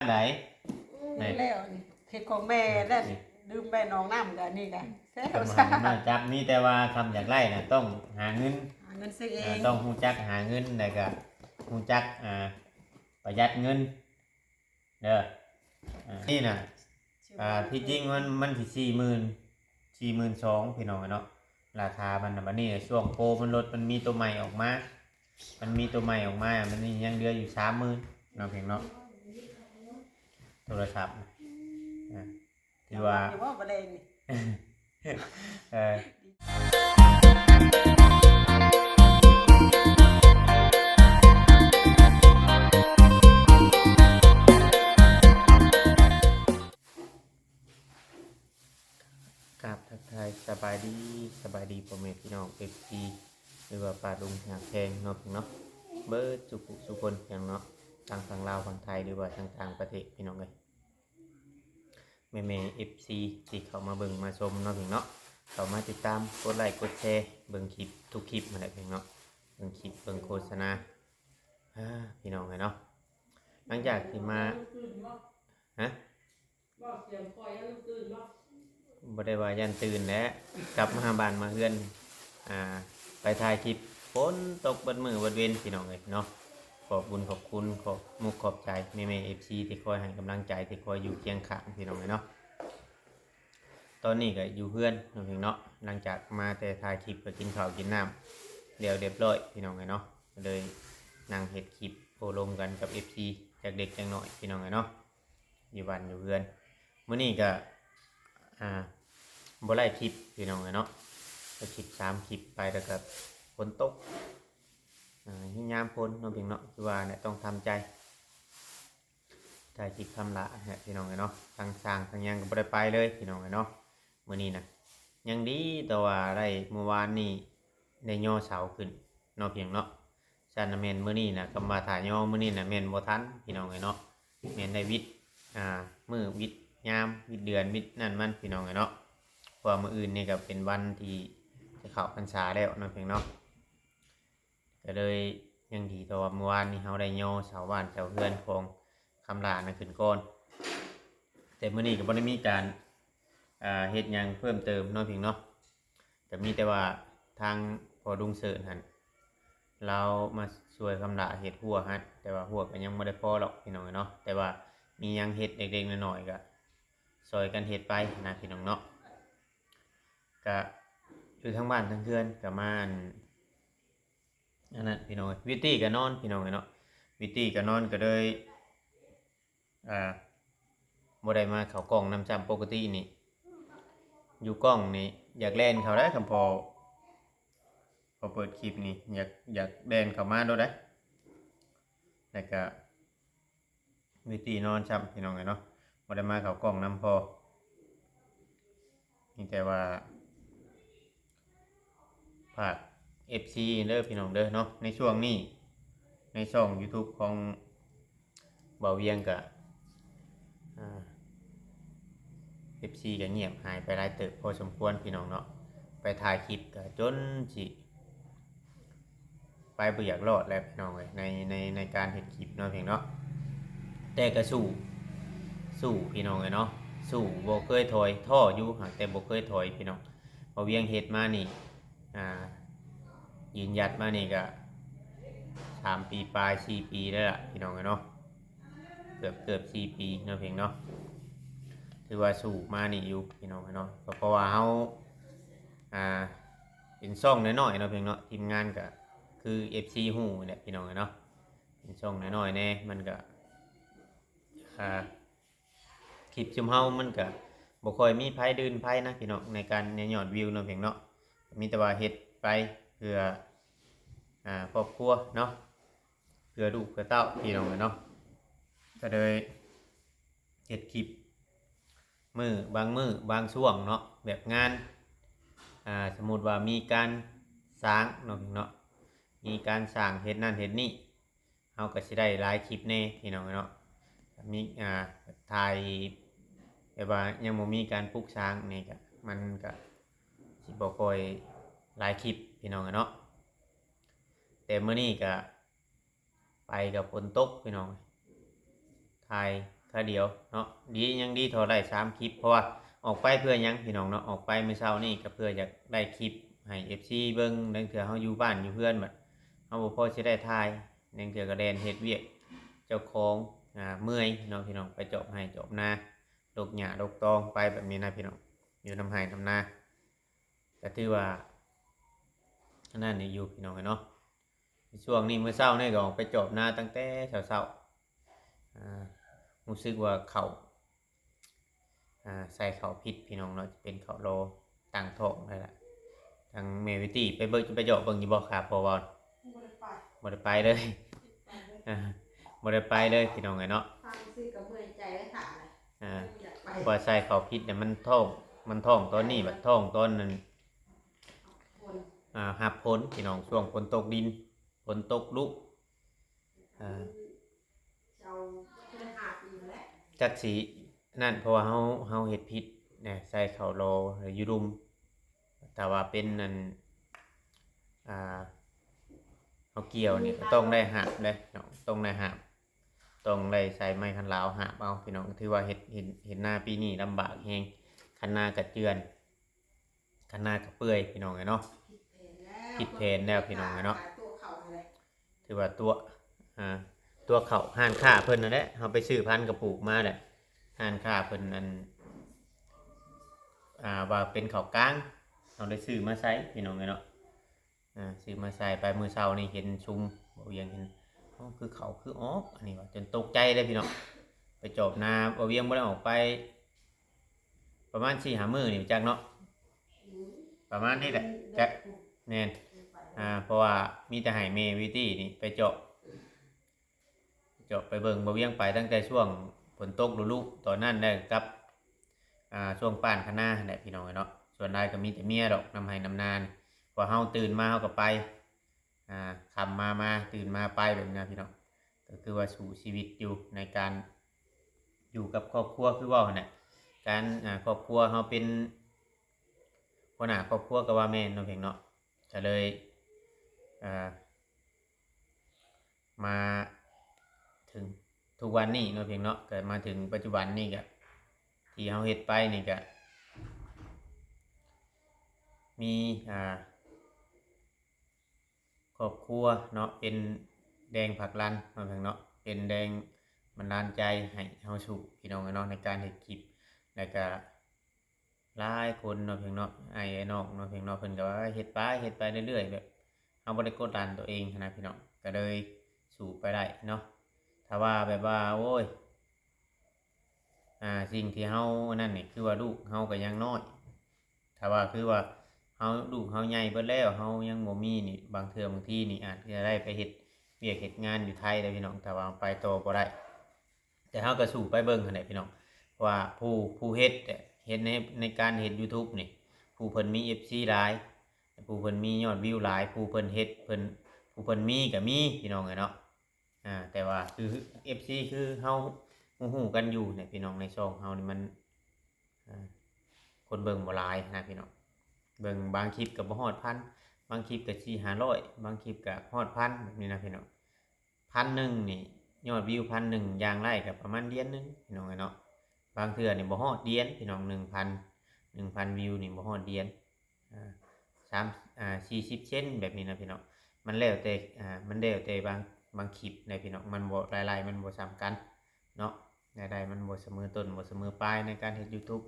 ໃດ ນີ້ແລ້ວນີ້ ເຂດຂອງແມ່ແລ້ວ ນີ້ ລືມແມ່ໜອງນ້ຳ ກະນີ້ກະແຊວ ຄຳຫາເງິນມາຈັບ ມີແຕ່ວ່າຄຳຢາກໄດ້ນະ ຕ້ອງຫາເງິນ ຫາເງິນຊື້ເອ ເອີ ງ ຕ້ອງຮູ້ຈັກຫາເງິນ ແລ້ວກະຮູ້ຈັກ ອ່າ ປະຢັດເງິນເດີ ອ່າ ນີ້ນະ ອ່າ ທີ່ຈິງມັນ ມັນຊິສີ່ໝື່ນ ສີ່ໝື່ນສອງ ພີ່ນ້ອງເອີຍເນາະ ລາຄາມັນນະ. ບັດນີ້ຊ່ວງໂປຣມັນລົດ ມັນມີໂຕໃໝ່ອອກມາ ມັນມີໂຕໃໝ່ອອກມາ ມັນຍັງເຫຼືອຢູ່ສາມໝື່ນເນາະ ເພງເນາະ ໂທລະສັບນະ ອ່າ ຖືວ່າ ເອີ ກາບທັກທາຍສະບາຍດີ ສະບາຍດີພໍ່ແມ່ພີ່ນ້ອງ ເອັຟຊີ ຫຼືວ່າປ້າລຸງທີ່ຮັກແພງເນາະ ເນາະ ເບິດສູ່ຜູ້ສູ່ຄົນ ພີ່ນ້ອງເນາະ ທັງຝັ່ງລາວ ຝັ່ງໄທ ຫຼືວ່າທາງຕ່າງປະເທດ ພີ່ນ້ອງເອີຍ ແມ່ໆ ເອັຟຊີ ທີ່ເຂົ້າມາເບິ່ງມາຊົມເນາະ ພີ່ນ້ອງເນາະ ເຂົ້າມາຕິດຕາມ ກົດໄລ້ ກົດແຊ ເບິ່ງຄລິບທຸກຄລິບຫັ້ນແຫຼະ ພີ່ນ້ອງເນາະ ເບິ່ງຄລິບ ເບິ່ງໂຄສະນາ ອ່າ ພີ່ນ້ອງເອີຍເນາະ ຫຼັງຈາກທີ່ມາ ຮະ? ບໍ່ໄດ້ວ່າຢ້ານຕື່ນແຫຼະ ກັບມາບ້ານມາເຮືອນ ອ່າ ໄປຖ່າຍຄລິບ ຝົນຕົກເບິດມື້ເບິດເວັນ ພີ່ນ້ອງເອີຍເນາະ. ຂອບບຸນຂອບຄຸນ ຂອບມຸກຂອບໃຈແມ່ໆ ເອັຟຊີ ທີ່ຄອຍໃຫ້ກຳລັງໃຈ ທີ່ຄອຍຢູ່ຄຽງຂ້າງ ພີ່ນ້ອງເອີຍເນາະ. ຕອນນີ້ກໍຢູ່ເຮືອນເນາະ ພີ່ນ້ອງເນາະ ຫຼັງຈາກມາແຕ່ຖ່າຍຄລິບ ກໍກິນເຂົ້າກິນນ້ຳແລ້ວຮຽບຮ້ອຍ ພີ່ນ້ອງເອີຍເນາະ ກໍເລີຍນັ່ງເຮັດຄລິບໂອ້ລົມກັນກັບ ເອັຟຊີ ຈັກເລັກຈັກນ້ອຍ ພີ່ນ້ອງເອີຍເນາະ. ຢູ່ບ້ານຢູ່ເຮືອນ ມື້ນີ້ກໍ ອ່າ ບໍ່ໄດ້ຄລິບ ພີ່ນ້ອງເອີຍເນາະ ໄດ້ຄລິບສາມຄລິບໄປ ແລ້ວກໍຝົນຕົກ ອ່າ ຍາມຝົນເນາະ ພີ່ນ້ອງເນາະ ຄືວ່າແຫຼະ ຕ້ອງທຳໃຈ ຖ່າຍຄລິບທຳລະແຫຼະ ພີ່ນ້ອງເອີຍເນາະ ທັງຊ່າງທັງຫຍັງກໍບໍ່ໄດ້ໄປເລີຍ ພີ່ນ້ອງເອີຍເນາະ. ມື້ນີ້ນະ ຍັງດີແຕ່ວ່າໄດ້ ມື້ວານນີ້ໄດ້ຍໍເສົາຂຶ້ນເນາະ ພຽງເນາະ. ຊັ້ນນະແມ່ນມື້ນີ້ນະ ຄຳວ່າຖ້າຍໍມື້ນີ້ນະແມ່ນບໍ່ທັນ ພີ່ນ້ອງເອີຍເນາະ ແມ່ນໄດ້ວິດ ອ່າ ມື້ວິດຍາມ ວິດເດືອນ ວິດນັ້ນມັນ ພີ່ນ້ອງເອີຍເນາະ ເພາະວ່າມື້ອື່ນນີ້ກໍເປັນວັນທີ່ຈະເຂົ້າພັນສາແລ້ວເນາະ ພຽງເນາະ. ກໍເລີຍຍັງດີ ເພາະວ່າມື້ວານນີ້ເຮົາໄດ້ຍໍເສົາບ້ານເສົາເຮືອນຂອງຄຳຫຼ້ານັ້ນຂຶ້ນກ່ອນ ແຕ່ມື້ນີ້ກໍບໍ່ໄດ້ມີການ ອ່າ ເຮັດຫຍັງເພີ່ມເຕີມເນາະ ພຽງເນາະ ກໍມີແຕ່ວ່າທາງພໍ່ລຸງເສີນຫັ້ນ ລາວມາຊ່ວຍຄຳຫຼ້າເຮັດຮົ້ວຫັ້ນ ແຕ່ວ່າຮົ້ວກໍຍັງບໍ່ໄດ້ພໍດອກ ພີ່ນ້ອງເອີຍເນາະ ແຕ່ວ່າມີຫຍັງເຮັດເລັກໆນ້ອຍໆ ກໍຊ່ອຍກັນເຮັດໄປນະ ພີ່ນ້ອງເນາະ. ກະຢູ່ທາງບ້ານທາງເຮືອນກະມາ ອັນ ອັນນັ້ນ ພີ່ນ້ອງເອີຍ ວິດຕີ້ກະນອນ ພີ່ນ້ອງເອີຍເນາະ ວິດຕີ້ກະນອນ ກະເລີຍ ອ່າ ບໍ່ໄດ້ມາເຂົ້າກ້ອງນຳຊ້ຳ. ປົກກະຕິນີ້ຢູ່ກ້ອງນີ້ຢາກແລ່ນເຂົ້າໄດ໋ ຄັນພໍ ພໍເປີດຄລິບນີ້ ຢາກ ຢາກແລ່ນເຂົ້າມາໂລດໄດ໋ ແລ້ວກະ ວິທີນອນຊ້ຳ ພີ່ນ້ອງເອີຍເນາະ ບໍ່ໄດ້ມາເຂົ້າກ້ອງນຳພໍ ມີແຕ່ວ່າຝາກ ເອັຟຊີ ເດີ ພີ່ນ້ອງເດີເນາະ. ໃນຊ່ວງນີ້ ໃນຊ່ອງ YouTube ຂອງບ່າວວຽງກະ ອ່າ ເອັຟຊີ ກະງຽບຫາຍໄປຫຼາຍເຕີບພໍສົມຄວນ ພີ່ນ້ອງເນາະ ໄປຖ່າຍຄລິບກະຈົນຊິ ໄປບໍ່ຢາກລອດແຫຼະ ພີ່ນ້ອງເອີຍ ໃນ ໃນ ໃນການເຮັດຄລິບເນາະ ພຽງເນາະ ແຕ່ກະສູ້ ສູ້ ພີ່ນ້ອງເອີຍເນາະ ສູ້ ບໍ່ເຄີຍຖອຍ ທໍ້ຢູ່ ຫາກແຕ່ບໍ່ເຄີຍຖອຍ ພີ່ນ້ອງ. ບ່າວວຽງເຮັດມານີ້ ອ່າ ຢືນຢັດມານີ້ກະສາມປີປາຍ ສີ່ປີແລ້ວລະ ພີ່ນ້ອງເອີຍເນາະ ເກືອບ ເກືອບສີ່ປີເນາະ ພຽງເນາະ ຖືວ່າສູ້ມານີ້ຢູ່ ພີ່ນ້ອງເນາະ ກໍເພາະວ່າເຮົາ ອ່າ ເປັນຊ່ອງນ້ອຍໆເນາະ ພຽງເນາະ ທີມງານກະຄືເອັຟຊີຮູ້ແຫຼະ ພີ່ນ້ອງເນາະ ເປັນຊ່ອງນ້ອຍໆແດ່ ມັນກະ ອ່າ ຄລິບຊຸມເຮົາມັນກະບໍ່ຄ່ອຍມີໃຜດື່ມໃຜນະ ພີ່ນ້ອງ ໃນການຍອດວິວເນາະ ພຽງເນາະ ມີແຕ່ວ່າເຮັດໄປເພື່ອ ອ່າ ຄອບຄົວເນາະ ເພື່ອລູກເພື່ອເຕົ້າ ພີ່ນ້ອງເອີຍເນາະ ກະເລີຍເຮັດຄລິບມື້ ບາງມື້ບາງຊ່ວງເນາະ ແບບງານ ອ່າ ສົມມຸດວ່າມີການສ້າງເນາະ ເນາະ ມີການສ້າງເຮັດນັ້ນເຮັດນີ້ ເຮົາກະຊິໄດ້ຫຼາຍຄລິບແດ່ ພີ່ນ້ອງເນາະ ມີ ອ່າ ຖ່າຍ ແບບວ່າຍັງບໍ່ມີການປຸກສ້າງນີ້ກະ ມັນກະຊິບໍ່ຄ່ອຍຫຼາຍຄລິບ ພີ່ນ້ອງເນາະ. ແຕ່ມື້ນີ້ກະໄປກະຝົນຕົກ ພີ່ນ້ອງ ຖ່າຍ ຄາວດຽວເນາະ. ດີ ຍັງດີເທົ່າໄດ້ສາມຄລິບ ເພາະວ່າອອກໄປເພື່ອຫຍັງພີ່ນ້ອງເນາະ, ອອກໄປມື້ເຊົ້ານີ້ກໍເພື່ອຢາກໄດ້ຄລິບໃຫ້ເອັຟຊີເບິ່ງ. ລາງເທື່ອເຮົາຢູ່ບ້ານຢູ່ເຮືອນ ບັດເຮົາບໍ່ພໍຊິໄດ້ຖ່າຍ, ລາງເທື່ອກໍແລ່ນເຮັດວຽກເຈົ້າຂອງ ອ່າ ເມື່ອຍເນາະພີ່ນ້ອງ, ໄປຈອບໄຮ່ຈອບນາ ລົກຫຍ້າລົກຕອງໄປແບບນີ້ນະພີ່ນ້ອງ, ຢູ່ນຳໄຮ່ນຳນາ ກໍຖືວ່າອັນນັ້ນຢູ່ພີ່ນ້ອງເອີຍເນາະ. ຊ່ວງນີ້ ມື້ເຊົ້ານີ້ກໍອອກໄປຈອບນາຕັ້ງແຕ່ເຊົ້າໆ ອ່າ ຮູ້ສຶກວ່າເຂົ້າ ອ່າ ໃສ່ເຂົ້າຜິດພີ່ນ້ອງເນາະ, ຈະເປັນເຂົ້າລໍຕັ້ງທ້ອງນັ້ນລະ. ທາງແມ່ວິຕີໄປເບິ່ງ ໄປເຈາະເບິ່ງຢູ່ບໍ່ ຄາພໍ່ວອນ? ບໍ່ໄດ້ໄປ ບໍ່ໄດ້ໄປເລີຍ ອ່າ ບໍ່ໄດ້ໄປເລີຍພີ່ນ້ອງເອີຍເນາະ. ຟັງຊື່ກໍເມື່ອຍໃຈແລ້ວ ຖ້າ ອ່າ ບໍ່ຢາກໄປ ວ່າໃສ່ເຂົ້າຜິດນະ ມັນທ້ອງ ມັນທ້ອງຕອນນີ້ ບັດທ້ອງຕອນນັ້ນ ຝົນ ອ່າ ຮັບຝົນພີ່ນ້ອງ, ຊ່ວງຝົນຕົກດິນ ຝົນຕົກລຸ ອ່າ ເຈົ້າເປັນຫ້າປີແລ້ວ ຈັກຊິນັ້ນ ເພາະວ່າເຮົາ ເຮົາເຮັດຜິດນະ ໃສ່ເຂົ້າລໍຢູ່ລຸ່ມ. ຖ້າວ່າເປັນອັນ ອ່າ ເຮົາກ່ຽວນີ້ກໍຕ້ອງໄດ້ຫາບເດ້ເນາະ, ຕ້ອງໄດ້ຫາບ ຕ້ອງໄດ້ໃຊ້ໄມ້ຄັນລາວຫາບເອົາພີ່ນ້ອງ. ຖືວ່າເຮັດ ເຮັດ ເຮັດນາປີນີ້ລຳບາກແຮງ, ຄັນນາກະເຈື່ອນ ຄັນນາກໍເປື່ອຍພີ່ນ້ອງເອີຍເນາະ. ຜິດແຜນແລ້ວພີ່ນ້ອງເອີຍເນາະ. ຖືວ່າຕົວະ ອ່າ ຕົວະເຂົ້າຮ້ານຄ້າເພິ່ນນັ້ນແຫຼະ, ເຮົາໄປຊື້ພັນກະປູກມາແຫຼະ, ຮ້ານຄ້າເພິ່ນອັນ ອ່າ ວ່າເປັນເຂົ້າກາງ, ເຮົາໄດ້ຊື້ມາໃສ່ພີ່ນ້ອງເອີຍເນາະ. ອ່າ ຊື້ມາໃສ່ໄປ ມື້ເຊົ້ານີ້ເຫັນຊຸມ ບໍ່ວຽງເຫັນ ເອົ້າ ຄືເຂົ້າຄືອອກອັນນີ້ວ່າ ຈົນຕົກໃຈເດ້ພີ່ນ້ອງ. ໄປຈອບນາ ບໍ່ວຽງບໍ່ໄດ້ອອກໄປ ປະມານສີ່ຫ້າມື້ນີ້ຈັກເນາະ, ປະມານນີ້ແຫຼະ ຈັກ ແມ່ນ ອ່າ ເພາະວ່າມີແຕ່ໃຫ້ແມ່ວິຕີນີ້ໄປເຈາະ ເຈາະໄປເບິ່ງ. ບໍ່ວຽງໄປຕັ້ງແຕ່ຊ່ວງຝົນຕົກລຸໆ ຕອນນັ້ນແຫຼະ ກັບ ອ່າ ຊ່ວງປານຄະນາຫັ້ນແຫຼະພີ່ນ້ອງເອີຍເນາະ. ສ່ວນຫຼາຍກໍມີແຕ່ເມຍດອກ ນຳໄຮ່ນຳນານີ້ ເພາະເຮົາຕື່ນມາເຮົາກໍໄປ ອ່າ ຄ່ຳມາ ມາ ຕື່ນມາໄປແບບນີ້ນະພີ່ນ້ອງ. ກໍຄືວ່າສູ້ຊີວິດຢູ່ໃນການຢູ່ກັບຄອບຄົວ ຄືເວົ້າຫັ້ນແຫຼະ ການ ອ່າ ຄອບຄົວເຮົາເປັນຫົວໜ້າຄອບຄົວກໍວ່າແມ່ນເນາະ ພຽງເນາະ. ກໍເລີຍ ອ່າ ມາເຖິງທຸກວັນນີ້ເນາະ ພຽງເນາະ, ກໍມາເຖິງປັດຈຸບັນນີ້ ກໍທີ່ເຮົາເຮັດໄປນີ້ ກໍມີ ອ່າ ຄອບຄົວເນາະ ເປັນແຮງຜັກດັນເນາະ ພຽງເນາະ, ເປັນແຮງບັນດານໃຈໃຫ້ເຮົາສູ້ ພີ່ນ້ອງເອີຍເນາະ ໃນການເຮັດຄລິບ. ແລ້ວກະຫຼາຍຄົນເນາະ ພຽງເນາະ ອ້າຍ ອ້າຍນ້ອງເນາະ ພຽງເນາະ ເພິ່ນກໍວ່າເຮັດໄປ ເຮັດໄປເລື້ອຍໆ ແບບເຮົາບໍ່ໄດ້ກົດດັນຕົວເອງຫັ້ນນະ ພີ່ນ້ອງ, ກໍເລີຍສູ້ໄປໄດ້ເນາະ. ຖ້າວ່າແບບວ່າ ໂອ້ຍ ອ່າ ສິ່ງທີ່ເຮົາອັນນັ້ນນີ້ ຄືວ່າລູກເຮົາກໍຍັງນ້ອຍ. ຖ້າວ່າຄືວ່າເຮົາ ລູກເຮົາໃຫຍ່ເບິດແລ້ວ ເຮົາຍັງບໍ່ມີນີ້ ບາງເທື່ອບາງທີນີ້ ອາດຈະໄດ້ໄປເຮັດວຽກເຮັດງານຢູ່ໄທເດ້ພີ່ນ້ອງ ຖ້າວ່າໄປຕໍ່ບໍ່ໄດ້. ແຕ່ເຮົາກໍສູ້ໄປເບິ່ງຫັ້ນແຫຼະພີ່ນ້ອງ ວ່າຜູ້ ຜູ້ເຮັດ ເຮັດໃນ ໃນການເຮັດ YouTube ນີ້ ຜູ້ເພິ່ນມີ ເອັຟຊີ ຫຼາຍ ຜູ້ເພິ່ນມີຍອດວິວຫຼາຍ ຜູ້ເພິ່ນເຮັດ ເພິ່ນ ຜູ້ເພິ່ນມີກໍມີ ພີ່ນ້ອງເອີຍເນາະ. ອ່າ ແຕ່ວ່າຄື ເອັຟຊີ ຄືເຮົາຮູ້ໆກັນຢູ່ແຫຼະພີ່ນ້ອງ ໃນຊ່ອງເຮົານີ້ມັນ ອ່າ ຄົນເບິ່ງບໍ່ຫຼາຍນະພີ່ນ້ອງ, ເບິ່ງບາງຄລິບກໍບໍ່ຮອດພັນ ບາງຄລິບກໍສີ່ຫ້າຮ້ອຍ ບາງຄລິບກໍຮອດພັນ ແບບນີ້ນະພີ່ນ້ອງ. ພັນໜຶ່ງນີ້ ຍອດວິວພັນໜຶ່ງ ຢ່າງຫຼາຍກໍປະມານດຽນໜຶ່ງ ພີ່ນ້ອງເອີຍເນາະ. ບາງເທື່ອນີ້ບໍ່ຮອດດຽນ ພີ່ນ້ອງ ໜຶ່ງພັນ ໜຶ່ງພັນວິວນີ້ບໍ່ຮອດດຽນ ອ່າ ສາມ ອ່າ ສີ່ສິບເຊັນ ແບບນີ້ນະພີ່ນ້ອງ. ມັນແລ້ວແຕ່ ອ່າ ມັນແລ້ວແຕ່ບາງ ບາງຄລິບນະພີ່ນ້ອງ, ມັນບໍ່ ລາຍໄດ້ມັນບໍ່ສ່ຳກັນເນາະ, ລາຍໄດ້ມັນບໍ່ສະເໝີຕົ້ນ ບໍ່ສະເໝີປາຍໃນການເຮັດ YouTube.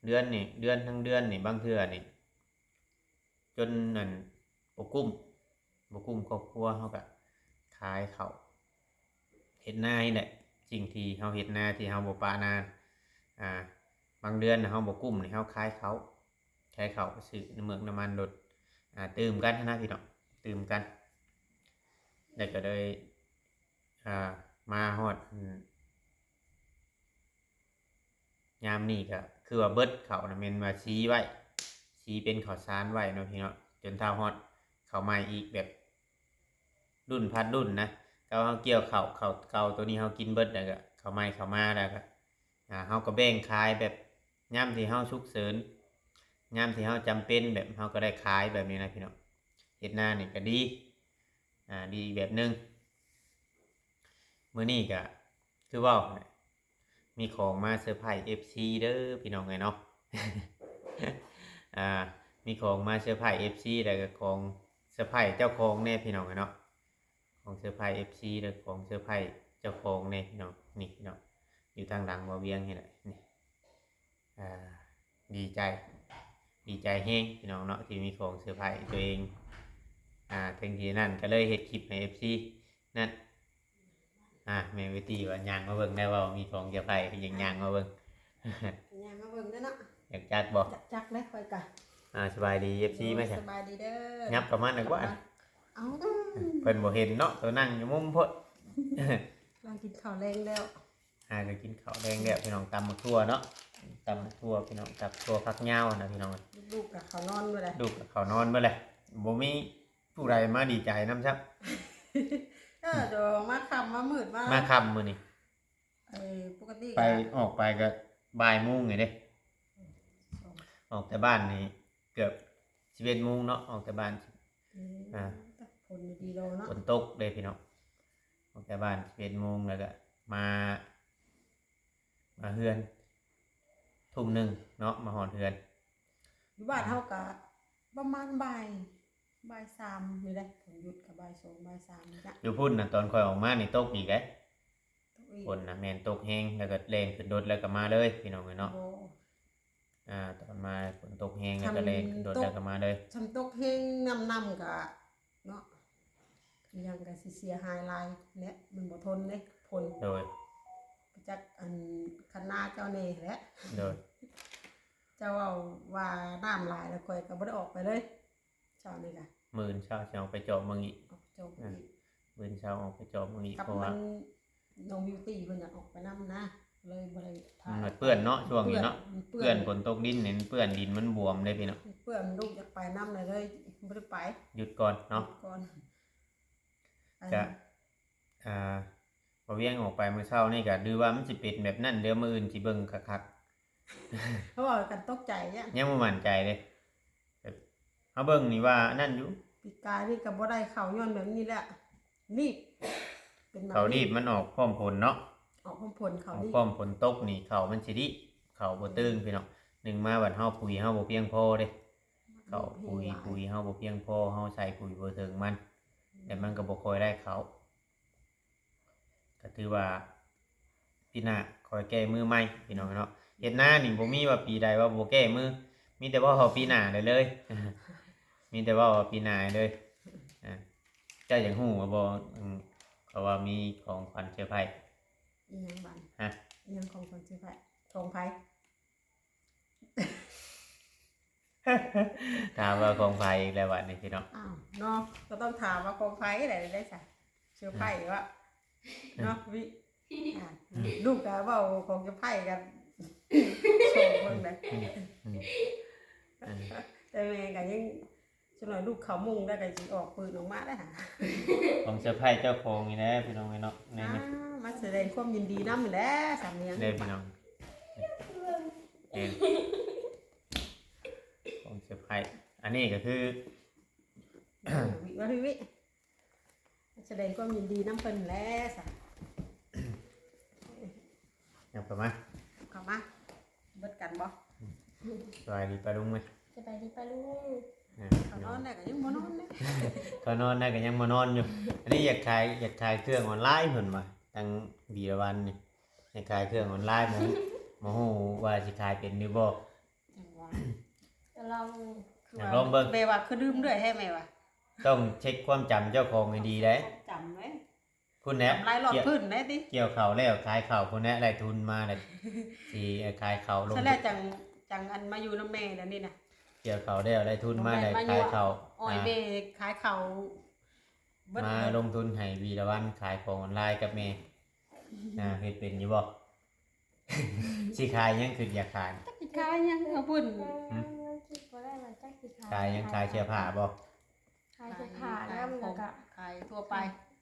ເດືອນນີ້ ເດືອນທັງເດືອນນີ້ ບາງເທື່ອນີ້ ຈົນນັ້ນບໍ່ກຸ້ມ ບໍ່ກຸ້ມຄອບຄົວ ເຮົາກະຂາຍເຂົ້າ ເຮັດນານີ້ແຫຼະ. ສິ່ງທີ່ເຮົາເຮັດນາ ທີ່ເຮົາບໍ່ປະນາ ອ່າ ບາງເດືອນເຮົາບໍ່ກຸ້ມນີ້ ເຮົາຂາຍເຂົ້າ ຂາຍເຂົ້າ ຊື້ນ້ຳເມືອກນ້ຳມັນລົດ ອ່າ ຕື່ມກັນຫັ້ນນະພີ່ນ້ອງ ຕື່ມກັນ. ແລ້ວກໍເລີຍ ອ່າ ມາຮອດ ອືມ ຍາມນີ້ກໍຄືວ່າເບິດເຂົ້ານະ ແມ່ນວ່າສີໄວ້ ສີເປັນເຂົ້າສານໄວ້ເນາະພີ່ເນາະ, ຈົນຖ້າຮອດເຂົ້າໃໝ່ອີກ ແບບລຸ້ນພັດລຸ້ນນະ. ເຂົາ ເຮົາກ່ຽວເຂົ້າ ເຂົ້າເກົ່າໂຕນີ້ເຮົາກິນເບິດ ແລ້ວກໍເຂົ້າໃໝ່ເຂົ້າມາ ແລ້ວກໍ ອ່າ ເຮົາກໍແບ່ງຂາຍ ແບບຍາມທີ່ເຮົາສຸກເສີນ ຍາມທີ່ເຮົາຈຳເປັນ ແບບເຮົາກໍໄດ້ຂາຍ ແບບນີ້ນະພີ່ນ້ອງ. ເຮັດນານີ້ກໍດີ ອ່າ ດີອີກແບບໜຶ່ງ. ມື້ນີ້ກໍຄືເວົ້າຫັ້ນແຫຼະ ມີຂອງມາເຊີໄພຣສ໌ເອັຟຊີເດີພີ່ນ້ອງເອີຍເນາະ. ອ່າ ມີຂອງມາເຊີໄພຣສ໌ເອັຟຊີ ແລ້ວກໍຂອງເຊີໄພຣສ໌ເຈົ້າຂອງແດ່ພີ່ນ້ອງເອີຍເນາະ. ຂອງເຊີໄພຣສ໌ເອັຟຊີ ແລ້ວຂອງເຊີໄພຣສ໌ເຈົ້າຂອງແດ່ພີ່ນ້ອງ. ນີ້ພີ່ນ້ອງ ຢູ່ທາງຫຼັງບ່າວວຽງນີ້ແຫຼະ ນີ້. ອ່າ ດີໃຈ ດີໃຈແຮງພີ່ນ້ອງເນາະ ທີ່ມີຂອງເຊີໄພຣສ໌ຕົວເອງ. ອ່າ ເຖິງທີ່ນັ້ນກໍເລີຍເຮັດຄລິບໃຫ້ເອັຟຊີນັ້ນ. ອ່າ ແມ່ເວຕີວ່າຍ່າງມາເບິ່ງແດ່ ເວົ້າມີຂອງເຊີໄພຣສ໌ ເພິ່ນຍັງຍ່າງມາເບິ່ງ ຍ່າງມາເບິ່ງເດີເນາະ. ຢາກຈັກບໍ່? ຢາກຈັກເດ້ຂ້ອຍກະ. ອ່າ ສະບາຍດີເອັຟຊີ ມາຊະ ສະບາຍດີເດີ. ຫຍັບເຂົ້າມາໜ້ອຍກວ່າ ເອົາ ເພິ່ນບໍ່ເຫັນເນາະ ໂຕນັ່ງຢູ່ມຸມພຸ້ນ. ລາວກິນເຂົ້າແລງແລ້ວ. ຫາກໍກິນເຂົ້າແລງແລ້ວພີ່ນ້ອງ ຕຳໝາກຖົ່ວເນາະ ຕຳໝາກຖົ່ວພີ່ນ້ອງ ຕຳຖົ່ວຝັກຍາວນະພີ່ນ້ອງ. ລູກໆກໍເຂົ້ານອນເບິດແລ້ວ ລູກກໍເຂົ້ານອນເບິດແລ້ວ ບໍ່ມີຜູ້ໃດມາດີໃຈນຳຊ້ຳ. ເອີ ດຽວມາຄ່ຳມາມືດມາ ມາຄ່ຳມື້ນີ້. ເອີ ປົກກະຕິໄປ ອອກໄປກໍບ່າຍໂມງນີ້ເດ້ ອອກແຕ່ບ້ານນີ້ເກືອບສິບເອັດໂມງເນາະ ອອກແຕ່ບ້ານ. ອືມ ອ່າ ຝົນດີເນາະ ຝົນຕົກເດ້ພີ່ນ້ອງ. ອອກຈາກບ້ານສິບເອັດໂມງ ແລ້ວກະມາ ມາເຮືອນທຸ່ມໜຶ່ງເນາະ ມາຮອດເຮືອນ. ຢູ່ບ້ານເຮົາກະປະມານບ່າຍ ບ່າຍສາມນີ້ແຫຼະ ຝົນຢຸດກະບ່າຍສອງ ບ່າຍສາມນີ້ລະ. ຢູ່ພຸ້ນນະ ຕອນຂ້ອຍອອກມານີ້ຕົກອີກເດ້ ຝົນນະ ແມ່ນຕົກແຮງ ແລ້ວກໍແລ່ນຂຶ້ນລົດ ແລ້ວກໍມາເລີຍພີ່ນ້ອງເອີຍເນາະ. ອ່າ ຕອນມາຝົນຕົກແຮງ ແລ້ວກໍແລ່ນຂຶ້ນລົດ ແລ້ວກໍມາເລີຍ. ຄັນຕົກແຮງນ້ຳ ນ້ຳກະເນາະ ອີ່ຫຍັງກະຊິເສຍຫາຍຫຼາຍແຫຼະ ມັນບໍ່ທົນເດ້ຝົນ. ໂດຍ ໄປຈັກອັນຄັນນາເຈົ້າແດ່ແຫຼະ. ໂດຍ ເຈົ້າເວົ້າວ່ານ້ຳຫຼາຍແລ້ວ ຂ້ອຍກໍບໍ່ໄດ້ອອກໄປເລີຍ. ເຊົ້ານີ້ກະ ມື້ອື່ນເຊົ້າຊິອອກໄປຈອບເບິ່ງອີກ ອອກໄປຈອບເບິ່ງອີກ. ມື້ອື່ນເຊົ້າອອກໄປຈອບເບິ່ງອີກ ເພາະວ່ານ້ອງບິວຕີເພິ່ນຢາກອອກໄປນຳນະ ເລີຍບໍ່ໄດ້ພາ. ມັນເປື້ອນເນາະ ຊ່ວງນີ້ເນາະ ມັນເປື້ອນ ເປື້ອນ ຝົນຕົກດິນນີ້ມັນເປື້ອນ ດິນມັນບວມເດ້ພີ່ນ້ອງ. ເປື້ອນ ລູກຢາກໄປນຳ ເລີຍບໍ່ໄດ້ໄປ ຢຸດກ່ອນເນາະ ຢຸດກ່ອນ. ກະ ອ່າ ບ່າວວຽງອອກໄປມື້ເຊົ້ານີ້ກະ ຫຼືວ່າມັນຊິເປັນແບບນັ້ນ ດຽວມື້ອື່ນຊິເບິ່ງຄັກໆ. ເຂົາເວົ້າກັນຕົກໃຈ ຍັງບໍ່ໝັ້ນໃຈເດ້ ເຮົາເບິ່ງນີ້ວ່າອັນນັ້ນຢູ່. ປີກາຍນີ້ກໍບໍ່ໄດ້ເຂົ້າຍ້ອນແບບນີ້ແຫຼະ ໜີບ ເປັນແບບ ເຂົ້າໜີບ ມັນອອກພ້ອມຝົນເນາະ ອອກພ້ອມຝົນ ເຂົ້າ ອອກ ໜີບ ພ້ອມຝົນຕົກນີ້ ເຂົ້າມັນຊິດິ ເຂົ້າບໍ່ຕຶງ ອືມ ພີ່ນ້ອງ. ໜຶ່ງມາບັດເຮົາ ປຸຍເຮົາບໍ່ພຽງພໍເດ້ ເຂົ້າປຸຍ ປຸຍເຮົາບໍ່ພຽງພໍ ເຮົາໃສ່ປຸຍບໍ່ເຖິງມັນ ແຕ່ມັນກໍບໍ່ຄ່ອຍໄດ້ເຂົ້າ. ກໍຖືວ່າປີໜ້າຄ່ອຍແກ້ມືໃໝ່ພີ່ນ້ອງເນາະ. ເຮັດນານີ້ບໍ່ມີວ່າປີໃດວ່າບໍ່ແກ້ມື ມີແຕ່ວ່າເອົາປີໜ້າໄດ້ເລີຍ ມີແຕ່ວ່າເອົາປີໜ້າໄດ້ເລີຍ. ອ່າ ເຈົ້າຢາກຮູ້ວ່າບໍ່ ເຂົາວ່າມີຂອງຂວັນເຊີໄພຣສ໌. ອີຫຍັງບາດນີ້? ຮະ? ອີຫຍັງຂອງຂວັນເຊີໄພຣສ໌? ຂອງໃຜ? ຖາມວ່າຂອງໃຜອີກແລ້ວບາດນີ້ພີ່ນ້ອງ. ອ້າວ ເນາະ ກໍຕ້ອງຖາມວ່າຂອງໃຜໄດ້ ໄດ້ຊະ ເຊີໄພຣສ໌ວ່າ ເນາະ ວິ ອ່າ ລູກກໍເວົ້າຂອງເຊີໄພຣສ໌ກັນ ສອງຄົນນະ. ອືມ ອືມ ແຕ່ແມ່ກໍຍັງ ຈັກໜ້ອຍລູກເຂົ້າມຸ້ງແລ້ວກໍຊິອອກປືນອອກມາແລ້ວຫາ. ຂອງເຊີໄພຣສ໌ເຈົ້າຂອງນີ້ແຫຼະພີ່ນ້ອງເອີຍເນາະ ນີ້ ອ່າ ມາສະແດງຄວາມຍິນດີນຳນີ້ແຫຼະ ສຳນຽງເດ້ພີ່ນ້ອງ. ແມ່ນ ຂອງເຊີໄພຣສ໌ ອັນນີ້ກໍຄື ມາພີ່ ມາພີ່ ມາສະແດງຄວາມຍິນດີນຳເພິ່ນແຫຼະຊະ. ຫຍັບເຂົ້າມາ ເຂົ້າມາ ເບິດກັນບໍ່? ສະບາຍດີປ້າລຸງເວີຍ. ສະບາຍດີປ້າລຸງ. ອ່າ ເຂົານອນແລ້ວກໍຍັງບໍ່ນອນເດ້ ເຂົານອນແລ້ວກໍຍັງບໍ່ນອນຢູ່. ອັນນີ້ຢາກຂາຍ ຢາກຂາຍເຄື່ອງອອນລາຍເພິ່ນວ່າ ທາງວີລະວັນນີ້ ຢາກຂາຍເຄື່ອງອອນລາຍ ບໍ່ ບໍ່ຮູ້ວ່າຊິຂາຍເປັນຫຼືບໍ່. ຈັງຫວະ ກໍລອງ ຢາກລອງເບິ່ງ. ແມ່ວ່າຄືລືມເລື້ອຍແທ້ແມ່ວ່າ ຕ້ອງເຊັກຄວາມຈຳເຈົ້າຂອງໃຫ້ດີເດ້ ຄວາມຈຳເດ້. ພຸ້ນແຫຼະ ກຳໄລລອດພື້ນແດ່ຕິ ກ່ຽວເຂົ້າແລ້ວຂາຍເຂົ້າພຸ້ນແຫຼະ ໄດ້ທຶນມາແລ້ວ ຊິຂາຍເຂົ້າລົງ ຊັ້ນແຫຼະ ຈັ່ງ ຈັ່ງອັນມາຢູ່ນຳແມ່ແລ້ວນີ້ນະ. ກ່ຽວເຂົ້າແລ້ວໄດ້ທຶນມາ ແລ້ວຂາຍເຂົ້າ ອ້ອຍແມ່ຂາຍເຂົ້າເບິດ ມາລົງທຶນໃຫ້ວີລະວັນຂາຍຂອງອອນລາຍກັບແມ່. ອ່າ ເຮັດເປັນຢູ່ບໍ່? ຊິຂາຍຫຍັງ ຄິດຢາກຂາຍ ຈັກຊິຂາຍຫຍັງເອົາພຸ້ນ. ຫືມ ຍັງຄິດບໍ່ໄດ້ວ່າຈັກຊິຂາຍ ຂາຍຫຍັງ? ຂາຍເສື້ອຜ້າບໍ່? ຂາຍເສື້ອຜ້ານຳ ແລ້ວກໍຂາຍທົ່ວໄປ.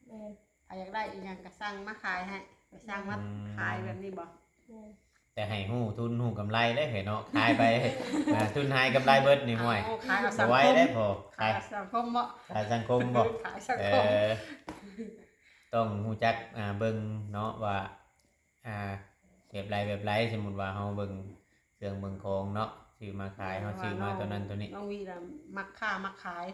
ແມ່ນ ໃຜຢາກໄດ້ອີ່ຫຍັງກໍສັ່ງມາຂາຍໃຫ້ ໄປສັ່ງມາ ອືມ ຂາຍແບບນີ້ບໍ່? ແມ່ນ ແຕ່ໃຫ້ຮູ້ທຶນຮູ້ກຳໄລເດ້ເນາະ ຂາຍໄປ ເອີ ທຶນຫາຍກຳໄລເບິດນີ້ ໂອ້ຍ ຂາຍເອົາສັງຄົມ ບໍ່ໄຫວເດ້ພໍ່ ຂາຍເອົາສັງຄົມບໍ່? ຂາຍສັງຄົມບໍ່? ຂາຍສັງຄົມ ເອີ ຕ້ອງຮູ້ຈັກ ອ່າ ເບິ່ງເນາະວ່າ ອ່າ ແບບຫຼາຍແບບຫຼາຍ ສົມມຸດວ່າເຮົາເບິ່ງເຄື່ອງເບິ່ງຂອງເນາະ ຊື້ມາຂາຍ ເຮົາຊື້ມາຕົວນັ້ນຕົວນີ້ ນ້ອງວີລະມັກຄ້າມັກຂາຍ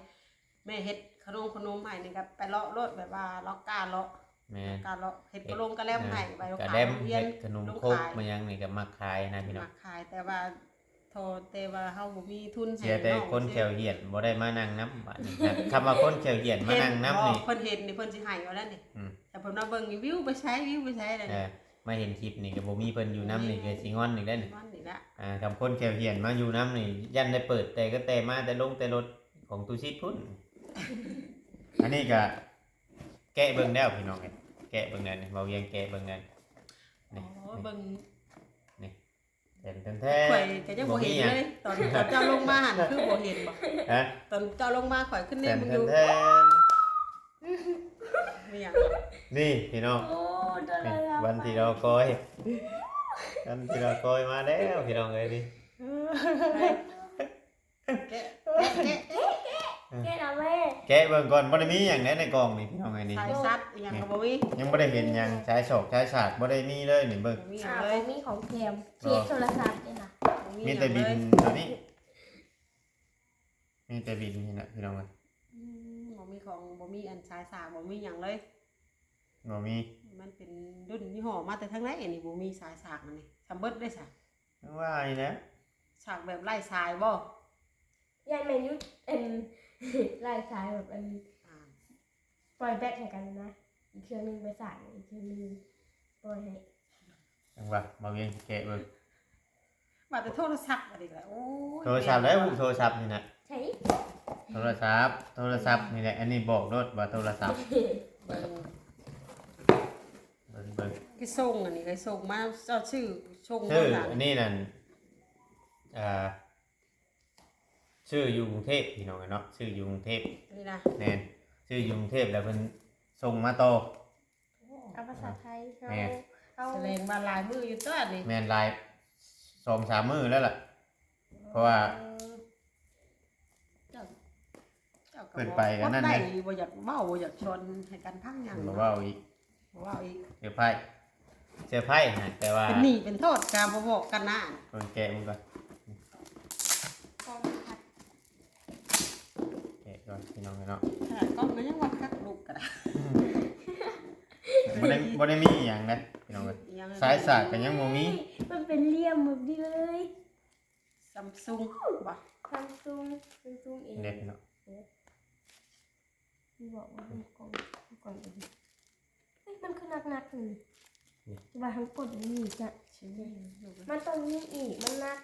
ແມ່ເຮັດຂະໜົມຂະໜົມໃຫ້ນີ້ກໍໄປເລາະໂລດ ແບບວ່າເລາະກ້າເລາະ ແມ່ນ ກ້າເລາະ ເຮັດກະລົງກະແລັມໃຫ້ ເອີ ໄປຂາຍໂຮງຮຽນ ກະແລັມ ເຮັດຂະໜົມຄົກ ມາຫຍັງນີ້ກໍມັກຂາຍນະພີ່ນ້ອງ ມັກຂາຍ ແຕ່ວ່າ ໂທ ແຕ່ວ່າເຮົາບໍ່ມີທຶນໃຫ້ ເສຍແຕ່ຄົນແຂ້ວຫ້ຽນບໍ່ໄດ້ມານັ່ງນຳ ບາດນີ້ ຄຳວ່າຄົນແຂ້ວຫ້ຽນມານັ່ງນຳນີ້ ເພິ່ນເຫັນນີ້ເພິ່ນຊິໄຫ້ເອົາແລ້ວນີ້ ອືມ ແຕ່ເພິ່ນມາເບິ່ງວິວໄປໃສ ວິວໄປໃສແລ້ວນີ້ ເອີ ມາເຫັນຄລິບນີ້ກໍບໍ່ມີເພິ່ນຢູ່ນຳນີ້ ແມ່ນ ກໍຊິງອນອີກແລ້ວນີ້ ງອນອີກແລ້ວ ອ່າ ຄຳຄົນແຂ້ວຫ້ຽນມາຢູ່ນຳນີ້ ຢ້ານໄດ້ເປີດແຕ່ກໍແຕ່ມາແຕ່ລົງແຕ່ລົດຂອງຕູ້ຊິດພຸ້ນ ອັນນີ້ກໍແກະເບິ່ງແລ້ວພີ່ນ້ອງເອີຍ ແກະເບິ່ງແລ້ວນີ້ ເວົ້າວຽງແກະເບິ່ງແລ້ວນີ້ ໂອ້ ເບິ່ງ ນີ້ ແຕ່ນແທ້ໆ ຂ້ອຍກໍຍັງບໍ່ເຫັນເລີຍ ບໍ່ມີຫຍັງ ຕອນ ຕອນເຈົ້າລົງມາຫັ້ນຄືບໍ່ເຫັນບໍ່? ຮະ? ຕອນເຈົ້າລົງມາຂ້ອຍຄືແນມເບິ່ງຢູ່ ແຕ່ນແທ້ໆ ມີຫຍັງ? ນີ້ພີ່ນ້ອງ ໂອ້ ໂດເຣມອນ ວັນທີ່ລໍຄອຍ ວັນທີ່ລໍຄອຍມາແລ້ວພີ່ນ້ອງເອີຍນີ້ ແກະ ແກະ ແກະ ແກະ ແກະ ແກະເອົາແມ່ ແກະເບິ່ງກ່ອນ ບໍ່ໄດ້ມີຫຍັງໃດໃນກ່ອງນີ້ພີ່ນ້ອງເອີຍນີ້ ສາຍສັດອີ່ຫຍັງກໍບໍ່ມີ ຍັງບໍ່ໄດ້ເຫັນຫຍັງ ສາຍສອກສາຍສາກບໍ່ໄດ້ມີເລີຍນີ້ເບິ່ງ ບໍ່ມີຫຍັງເລີຍ ບໍ່ມີຂອງແຖມ ເຄສໂທລະສັບນີ້ນະ ບໍ່ມີ ມີແຕ່ບິນ ຫຍັງເລີຍ ຕົວນີ້ ມີແຕ່ບິນນີ້ນະພີ່ນ້ອງເອີຍ ອືມ ບໍ່ມີຂອງ ບໍ່ມີອັນສາຍສາກ ບໍ່ມີຫຍັງເລີຍ ບໍ່ມີ ມັນເປັນລຸ້ນຍີ່ຫໍ້ມາແຕ່ທາງໃດ ອັນນີ້ບໍ່ມີສາຍສາກ ອັນນີ້ ສຳເບິດເດ້ສະ ຈັ່ງວ່ານີ້ແຫຼະ ສາກແບບໄຮ້ສາຍບໍ່? ຢ້ານແມ່ນຢູ່ ອັນ ໄຮ້ສາຍແບບ ອັນ ອ່າ ປ່ອຍແບັດໃຫ້ກັນນະ ອີກເທື່ອໜຶ່ງໄປສາກ ອີກເທື່ອໜຶ່ງປ່ອຍໃຫ້ ຈັ່ງວ່າ ມາວຽງແກະເບິ່ງ ວ່າແຕ່ໂທລະສັບອັນນີ້ແຫຼະ ໂອ້ຍ ໂທລະສັບແຫຼະ ໂທລະສັບນີ້ນະ ໃສ? ໂທລະສັບ ໂທລະສັບນີ້ແຫຼະ ອັນນີ້ບອກໂລດວ່າໂທລະສັບ ເບິ່ງ ເບິ່ງ ເບິ່ງ ຄືສົ່ງ ອັນນີ້ກໍສົ່ງມາ ເຈົ້າຊື່ສົ່ງ ຊື່ ອັນນີ້ນັ້ນ ອ່າ ຊື້ຢູ່ກຸງເທບພີ່ນ້ອງເອີຍເນາະ ຊື້ຢູ່ກຸງເທບ ນີ້ນະ ແມ່ນ ຊື້ຢູ່ກຸງເທບແລ້ວເພິ່ນສົ່ງມາຕໍ່ ເອົາພາສາໄທ ແມ່ນ ເອົາ ສະແດງວ່າຫຼາຍມື້ຢູ່ຕົວະນີ້ ແມ່ນ ຫຼາຍ ສອງສາມມື້ແລ້ວລະ ເພາະວ່າ ເອີ ເຈົ້າ ເຈົ້າກໍ ເພິ່ນໄປອັນນັ້ນ ບໍ່ ເດ້ ບໍ່ຢາກເວົ້າ ບໍ່ຢາກສອນໃຫ້ກັນຟັງຫຍັງ ບໍ່ເວົ້າອີກ ບໍ່ເວົ້າອີກ ເຊີໄພ ເຊີໄພຫັ້ນ ແຕ່ວ່າເປັນໜີ້ເປັນໂທດກໍບໍ່ບອກກັນນະ ເບິ່ງແກະມັນກ່ອນ ແກະກ່ອນພີ່ນ້ອງເອີຍເນາະ ຂະໜາດກ້ອງກໍຍັງວ່າຄັກ ລູກກໍໄດ້ ບໍ່ໄດ້ ບໍ່ໄດ້ມີອີ່ຫຍັງນະພີ່ນ້ອງເອີຍ ອີ່ຫຍັງ ສາຍສາກກໍຍັງບໍ່ມີ ມັນເປັນຫຼ່ຽມແບບນີ້ເລີຍ ຊຳຊຸງບໍ່? ຊຳຊຸງ ຊຳຊຸງເອງ ເດ້ພີ່ນ້ອງ ເອີ ບອກວ່າມັນກອງ ກອງເອງ ເອີຍ ມັນຄືໜັກໆ ນີ້ ນີ້ ແຕ່ວ່າທາງກົ້ນມັນມີຈ້ະ ມັນຕ້ອງມີອີກ ມັນໜັກ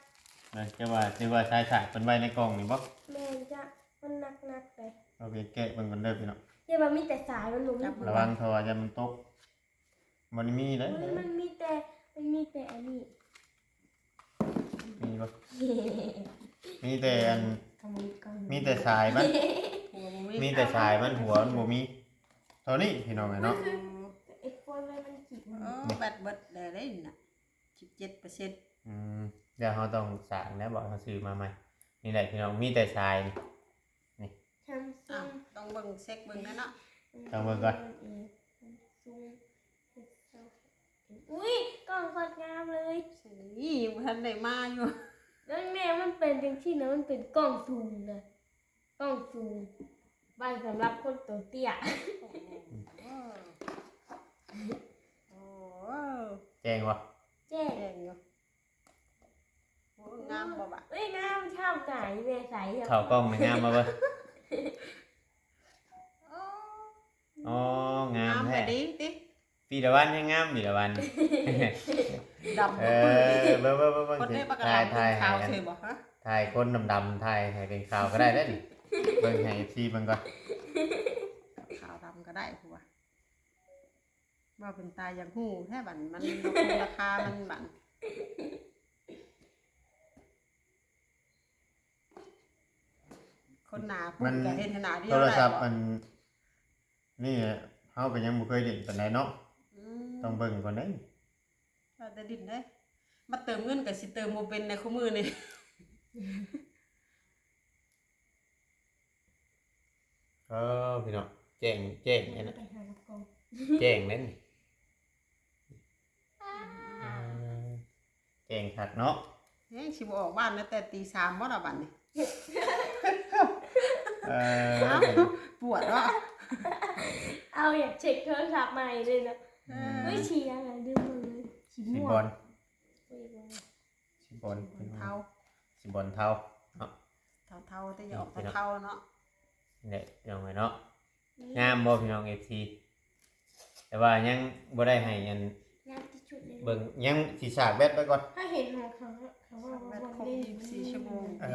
ເອີ ແຕ່ວ່າ ແຕ່ວ່າສາຍສາກເພິ່ນໄວ້ໃນກ່ອງນີ້ບໍ່? ແມ່ນຈ້ະ ມັນໜັກໆ ເດ້ ເອົາໄປແກະເບິ່ງກ່ອນເດີພີ່ນ້ອງ ແຕ່ວ່າມີແຕ່ສາຍ ມັນບໍ່ມີຫົວ ລະວັງເພາະວ່າຢ້ານມັນຕົກ ບໍ່ໄດ້ມີເດ້ ມັນ ມັນມີແຕ່ ມັນມີແຕ່ອັນນີ້ ມີບໍ່? ມີແຕ່ອັນ ກໍມີກ່ອນ ມີແຕ່ສາຍມັນ ຫົວບໍ່ມີ ມີແຕ່ສາຍມັນ ຫົວມັນບໍ່ມີ ເທົ່ານີ້ພີ່ນ້ອງເອີຍເນາະ ມັນຄືໄອ້ຄົນເລີຍ ມັນກິນ ເອີ ແບັດເບິດແລ້ວເດ້ນະ ສິບເຈັດເປີເຊັນ ອືມ ດຽວເຮົາຕ້ອງສ້າງແລ້ວ ບອກເຮົາຊື້ມາໃໝ່ ນີ້ແຫຼະພີ່ນ້ອງ ມີແຕ່ສາຍນີ້ ນີ້ ຊຳຊຸງ ອ່ະ ຕ້ອງເບິ່ງ ເຊັກເບິ່ງແລ້ວເນາະ ຕ້ອງເບິ່ງກ່ອນ ຊຳຊຸງ ອຸ້ຍ ກ້ອງໂຄດງາມເລີຍ ນີ້ຍັງບໍ່ທັນໄດ້ມາຢູ່ ເບິ່ງແນ່ ມັນເປັນຈັ່ງຊີ້ນະ ມັນເປັນກ້ອງສູງນະ ກ້ອງສູງ ໄວ້ສຳລັບຄົນໂຕເຕ້ຍ ໂອ້ໂຫ ໂອ້ໂຫ ແຈ້ງບໍ່? ແຈ້ງ ແຈ້ງຢູ່ ໂອ້ ງາມບໍ່ບະ? ເອີຍ ງາມ ຊອບໜ້າອີແມ່ໃສ ເຂົ້າກ້ອງນີ້ງາມບໍ່ເບິ່ງ? ໂອ້ ອໍ ງາມແທ້ ງາມແທ້ຕິ ປີລະວັນຍັງງາມ ປີລະວັນ ດຳ ເອີ ເບິ່ງ ເບິ່ງ ເບິ່ງ ຄົນໃດປາກກະດຳ ຖ່າຍ ຂາວ ຖ່າຍ ເຊີຍບໍ່ ຮະ? ຖ່າຍຄົນດຳໆ ຖ່າຍໃຫ້ເປັນຂາວກໍໄດ້ເດ້ນີ້ ເບິ່ງໃຫ້ເອັຟຊີເບິ່ງກ່ອນ ຂາວດຳກໍໄດ້ ຜູ້ວ່າ ວ່າເປັນຕາຢາກຮູ້ແທ້ບັດ ມັນລາຄາມັນບັດ ຄົນໜ້າພຸ້ນກໍເຮັດໃຫ້ໜ້າດຽວ ໂທລະສັບ ໄດ້ບໍ່? ອັນນີ້ເຮົາກໍຍັງບໍ່ເຄີຍຫຼິ້ນປານໃດເນາະ ອືມ ຕ້ອງເບິ່ງກ່ອນເດ້ ວ່າແຕ່ຫຼິ້ນເດ້ ມາເຕີມເງິນກໍຊິເຕີມບໍ່ເປັນໃນຄູ່ມື້ນີ້ ເອີ ພີ່ນ້ອງ ແຈ້ງ ແຈ້ງ ໄປຫາກັບກ້ອງ ແຈ້ງເດ້ນີ້ ອ່າ ງຄັກເນາະ ແຮງຊິບໍ່ອອກບ້ານແລ້ວ ແຕ່ຕີສາມບໍ່ລະບັດນີ້ ເອີ ເອົ້າ ປວດເນາະ ເອົາ ຢາກເຊັກໂທລະສັບໃໝ່ເລີຍເນາະ ເອີ ເຮີ້ຍ ສີຫຍັງລະ ລືມໝົດເລີຍ ສີ ສີ ມ່ວງ ບອນ ອຸ້ຍ ບໍ່ ສີບອນ ເທົາ ສີບອນເທົາເນາະ ເທົາໆ ແຕ່ຢ່າອອກ ນີ້ພີ່ນ້ອງ ເທົາໆເນາະ ນີ້ພີ່ນ້ອງເອີຍເນາະ ງາມບໍ່ພີ່ນ້ອງ ເອັຟຊີ ແຕ່ວ່າຍັງບໍ່ໄດ້ໃຫ້ອັນ ງາມທີ່ສຸດເລີຍ ເບິ່ງ ຍັງຊິສາກແບັດໄປກ່ອນ ຖ້າເຫັນຂອງເຂົາ ເຂົາວ່າ ສາກແບັດຄົບ ວັນເດ ຊາມສິບສີ່ຊົ່ວໂມງ ເອີ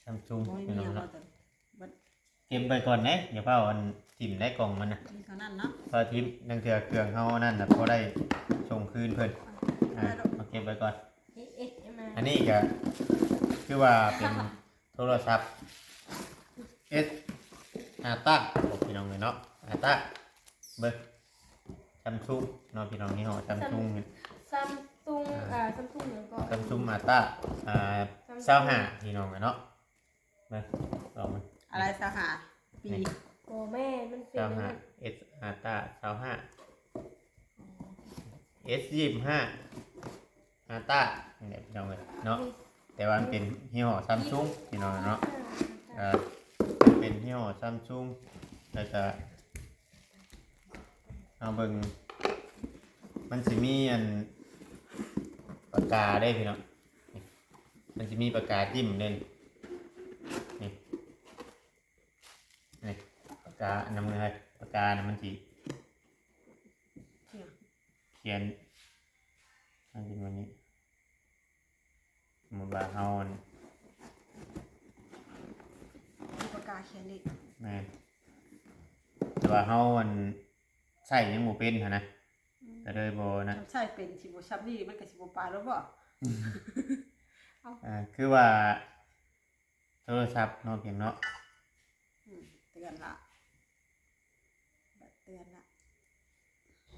ຊາມຊຸງ ບໍ່ມີ ພີ່ນ້ອງເນາະ ແລ້ວ ເກັບໄວ້ກ່ອນເດ້ ຢ່າຟ້າວອັນ ຖິ້ມໄດ້ກ່ອງມັນນະ ມີເທົ່ານັ້ນເນາະ ພໍຖິ້ມ ລາງເທື່ອເຄື່ອງເຮົາອັນນັ້ນນະ ພໍໄດ້ສົ່ງຄືນເພິ່ນ ອ່າ ເອົາເກັບໄວ້ກ່ອນ ເອະ ເອະ ມາ ອັນນີ້ກະຄືວ່າເປັນໂທລະສັບ ເອັສ ອາຕາ ພີ່ນ້ອງເອີຍເນາະ ອາຕາ ເບິ່ງ ຊາມຊຸງເນາະ ພີ່ນ້ອງ ຍີ່ຫໍ້ຊາມຊຸງ ຊາມຊຸງ ອ່າ ອ່າ ຊາມຊຸງຫຍັງເກາະ ຊາມຊຸງ ອາຕາ ອ່າ ຊາມຊຸງ ຊາວຫ້າ ພີ່ນ້ອງເອີຍເນາະ ເບິ່ງ ລອງເບິ່ງ ອາໄລ ຊາວຫ້າປີ ນີ້ ບໍ່ແມ່ນ ມັນເປັນ ຊາວຫ້າ ເອັສ ອາຕາ ຊາວຫ້າ ເອັສ ຊາວຫ້າ ອາຕາ ນີ້ແຫຼະ ພີ່ນ້ອງເອີຍເນາະ ແຕ່ວ່າມັນເປັນຍີ່ຫໍ້ຊາມຊຸງ ພີ່ນ້ອງເນາະ ເອີ ເປັນຍີ່ຫໍ້ຊາມຊຸງ ແລ້ວກະ ເຮົາເບິ່ງ ມັນຊິມີອັນ ປາກກາເດ້ພີ່ນ້ອງ ນີ້ ມັນຊິມີປາກກາຈິ້ມເດ້ ນີ້ ນີ້ ປາກກາອັນນັ້ນເລີຍ ປາກການັ້ນມັນຊິຂຽນ ມັນຊິແບບນີ້ ສົມມຸດວ່າເຮົາອັນ ມີປາກກາຂຽນອີກ ແມ່ນ ແຕ່ວ່າເຮົາອັນ ໃຊ້ຍັງບໍ່ເປັນຫັ້ນນະ ອືມ ກໍເລີຍບໍ່ນັ້ນ ຄັນໃຊ້ເປັນຊິບໍ່ຊ່ຳນີ້ ມັນກໍຊິບໍ່ປານແລ້ວບໍ? ເອົ້າ ອ່າ ຄືວ່າໂທລະສັບເນາະ ພຽງເນາະ ອືມ ເຕືອນລະ ແບບເຕືອນລະ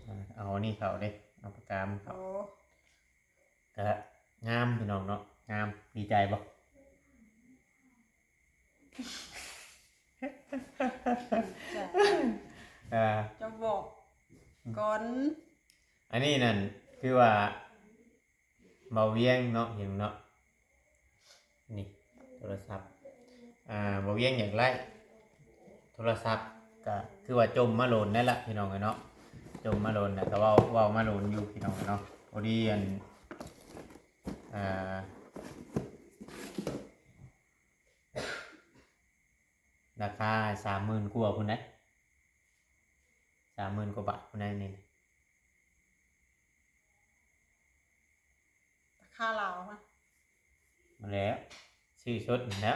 ອ່າ ເອົານີ້ເຂົ້າເດ້ ເອົາປາກກາມາເຂົ້າ ໂອ້ ກະງາມພີ່ນ້ອງເນາະ ງາມ ດີໃຈບໍ່? ເຈົ້າບອກກ່ອນ ອັນນີ້ນັ້ນຄືວ່າເບົາວຽງເນາະ ເຫັນເນາະ ນີ້ໂທລະສັບ ອ່າ ເບົາວຽງຢາກໄດ້ໂທລະສັບ ກະຄືວ່າຈົ່ມມາດົນແລ້ວລະ ພີ່ນ້ອງເອີຍເນາະ ຈົ່ມມາດົນ ແລ້ວກະເວົ້າ ເວົ້າມາດົນຢູ່ ພີ່ນ້ອງເນາະ ພໍດີອັນ ອ່າ ລາຄາສາມໝື່ນກວ່າພຸ້ນໃດ໋ ສາມໝື່ນກວ່າບາດພຸ້ນໃດ໋ນີ້ ລາຄາລາວຫັ້ນ ນັ້ນແຫຼະ ຊື້ສົດຫັ້ນແຫຼະ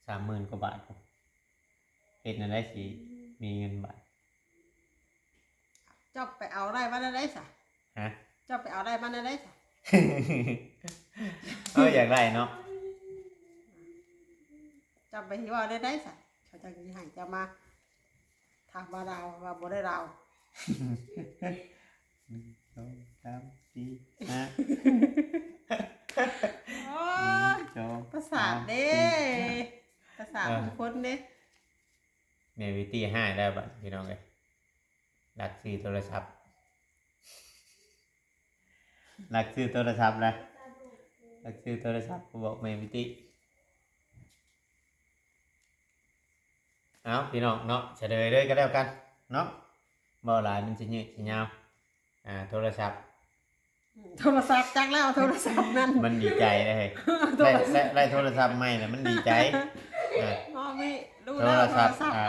ສາມໝື່ນກວ່າບາດ ເຮັດແນວໃດຊິ ອືມ ມີເງິນບາດ ເຈົ້າໄປເອົາໄດ້ມາແນວໃດຊະ? ຮະ? ເຈົ້າໄປເອົາໄດ້ມາແນວໃດຊະ? ເອີ ຢາກໄດ້ເນາະ ເຈົ້າໄປເວົ້າແນວໃດຊະ? ເຂົາເຈົ້າຊິໃຫ້ເຈົ້າມາ ຖາມວ່າລາວ ວ່າບໍ່ໄດ້ລາວ ໜຶ່ງ ສອງ ສາມ ສີ່ ຫ້າ ໂອ້ຍ ໜຶ່ງ ສອງ ປະສາດເດ້ ສາມ ສີ່ ຫ້າ ປະສາດຂອງຄົນເດ້ ເອີ ແມ່ວິຕີຮ້າຍແລ້ວບາດນີ້ ພີ່ນ້ອງເອີຍ ລັກຊື້ໂທລະສັບ ລັກຊື້ໂທລະສັບນະ ລັກຊື້ໂທລະສັບ ບອກແມ່ວິຕິ ເອົາ ພີ່ນ້ອງເນາະ ສະເໜີເລີຍກໍແລ້ວກັນເນາະ ເວົ້າຫຼາຍມັນຊິຍືດຊິຍາວ ອ່າ ໂທລະສັບ ໂທລະສັບ ຈັກແລ້ວໂທລະສັບນັ້ນ ມັນດີໃຈເດ້ ໂທລະສັບ ໄດ້ ໄດ້ ໄດ້ໂທລະສັບໃໝ່ແລ້ວມັນດີໃຈ ອ່າ ອໍ ມີ ຮູ້ແລ້ວໂທລະສັບ ໂທລະສັບ ອ່າ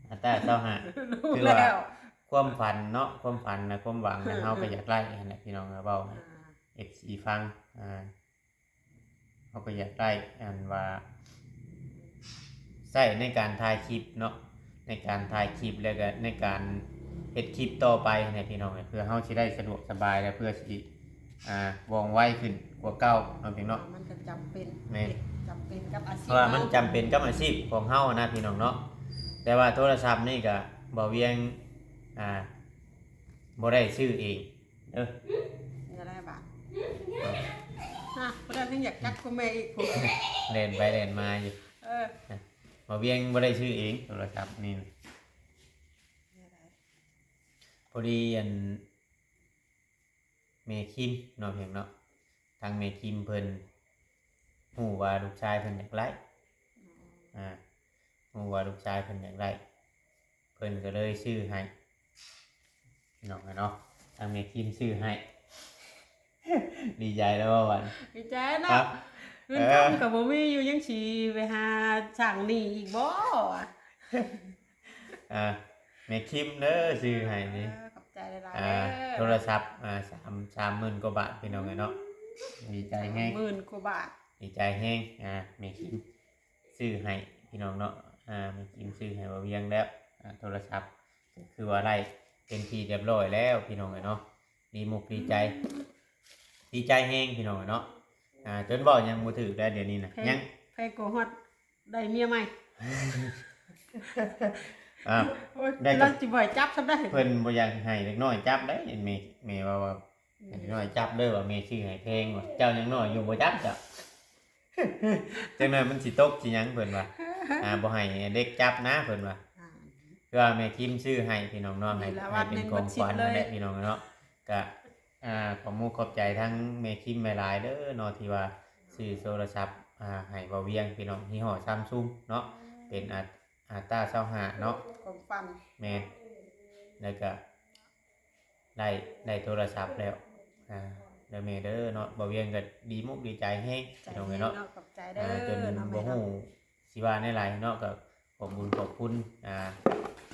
ອັດຕາຊາວຫ້າ ຄືວ່າ ຄວາມຝັນເນາະ ຄວາມຝັນນະ ຄວາມຫວັງນະ ເຮົາກໍຢາກໄດ້ຫັ້ນແຫຼະ ພີ່ນ້ອງ ເວົ້າໃຫ້ ອ່າ ເອັຟຊີ ຟັງ ອ່າ ເຮົາກໍຢາກໄດ້ ອັນວ່າ ໃຊ້ໃນການຖ່າຍຄລິບເນາະ ໃນການຖ່າຍຄລິບ ແລ້ວກໍໃນການເຮັດຄລິບຕໍ່ໄປຫັ້ນແຫຼະ ພີ່ນ້ອງ ເພື່ອເຮົາຊິໄດ້ສະດວກສະບາຍ ແລະ ເພື່ອຊິ ອ່າ ວ່ອງໄວຂຶ້ນກວ່າເກົ່າເນາະ ພີ່ນ້ອງເນາະ ມັນກໍຈຳເປັນ ແມ່ນ ຈຳເປັນກັບອາຊີບ ເພາະວ່າມັນຈຳເປັນກັບອາຊີບຂອງເຮົານະ ພີ່ນ້ອງເນາະ ແຕ່ວ່າໂທລະສັບນີ້ກະ ບ່າວວຽງ ອ່າ ບໍ່ໄດ້ຊື້ເອງເດີ ເງິນໄດ້ບາດ ອ່າ ອ່າ ຜູ້ໃດຍັງຢາກຈັດກວ່າແມ່ອີກ ແລ່ນໄປແລ່ນມາຢູ່ ເອີ ບ່າວວຽງບໍ່ໄດ້ຊື້ເອງໂທລະສັບນີ້ ແນວໃດ? ພໍດີອັນ ແມ່ຄິມເນາະ ເພິ່ນເນາະ ທາງແມ່ຄິມເພິ່ນຮູ້ວ່າລູກຊາຍເພິ່ນຢາກໄດ້ ອືມ ອ່າ ຮູ້ວ່າລູກຊາຍເພິ່ນຢາກໄດ້ ເພິ່ນກໍເລີຍຊື້ໃຫ້ ພີ່ນ້ອງເອີຍເນາະ ທາງແມ່ຄິມຊື້ໃຫ້ ດີໃຈແລ້ວບໍ່ບັດ ດີໃຈເນາະ ເງິນຄຳກໍບໍ່ມີຢູ່ ຍັງຊິໄປຫາສ້າງໜີ້ອີກບໍ່ ອ່າ ແມ່ຄິມເດີ ຊື້ໃຫ້ນີ້ ເອີ ຂອບໃຈຫຼາຍໆ ອ່າ ເດີ ໂທລະສັບ ອ່າ ສາມ ສາມໝື່ນກວ່າບາດ ພີ່ນ້ອງເອີຍເນາະ ດີໃຈແຮງ ໝື່ນກວ່າບາດ ດີໃຈແຮງ ອ່າ ແມ່ຄິມຊື້ໃຫ້ ພີ່ນ້ອງເນາະ ອ່າ ແມ່ຄິມຊື້ໃຫ້ບ່າວວຽງແລ້ວ ອ່າ ໂທລະສັບ ກໍຄືວ່າໄດ້ເປັນທີ່ຮຽບຮ້ອຍແລ້ວ ພີ່ນ້ອງເອີຍເນາະ ດີມຸກດີໃຈ ດີໃຈແຮງ ພີ່ນ້ອງເນາະ ອ່າ ຈົນເວົ້າຫຍັງບໍ່ຖືກແລ້ວດຽວນີ້ນະ ແພງ ຍັງ ແພງກວ່າຮອດໄດ້ເມຍໃໝ່ ອ່າ ໂອ້ຍ ໄດ້ກັບ ລາວຊິບໍ່ໃຫ້ຈັບຊຳໃດ ເພິ່ນບໍ່ຢາກໃຫ້ເດັກນ້ອຍຈັບໄດ໋ ແມ່ ແມ່ວ່າ ວ່າ ອືມ ເດັກນ້ອຍຈັບເດີ ວ່າແມ່ຊື້ໃຫ້ແພງວ່າ ເຈົ້າຍັງນ້ອຍຢູ່ ບໍ່ຈັບເຈົ້າ ຈັກໜ່ອຍມັນຊິຕົກຊິຫຍັງ ເພິ່ນວ່າ ອ່າ ບໍ່ໃຫ້ເດັກຈັບນະ ເພິ່ນວ່າ ອ່າ ຄືວ່າແມ່ຄິມຊື້ໃຫ້ ພີ່ນ້ອງເນາະ ໃຫ້ ໃຫ້ເປັນຂອງຂວັນນັ້ນແຫຼະ ພີ່ນ້ອງເນາະ ກະ ອ່າ ຂອບມຸກຂອບໃຈທາງແມ່ຄິມຫຼາຍໆເດີເນາະ ທີ່ວ່າຊື້ໂທລະສັບ ອ່າ ໃຫ້ບ່າວວຽງ ພີ່ນ້ອງ ຍີ່ຫໍ້ຊຳຊຸງເນາະ ເປັນ ອ່າ ອ່າ ຕາຊາວຫ້າເນາະ ຂອງຂວັນ ແມ່ນ ແລ້ວກະໄດ້ ໄດ້ໂທລະສັບແລ້ວ ອ່າ ເດີແມ່ເດີເນາະ ບ່າວວຽງກະດີມຸກດີໃຈແຮງ ໃຈ ພີ່ນ້ອງເອີຍເນາະ ແຮງເນາະ ຂອບໃຈເດີ ອ່າ ຈົນ ເນາະ ແມ່ເນາະ ບໍ່ຮູ້ຊິວ່າແນວໃດເນາະ ກະ ຂອບບຸນຂອບຄຸນ ອ່າ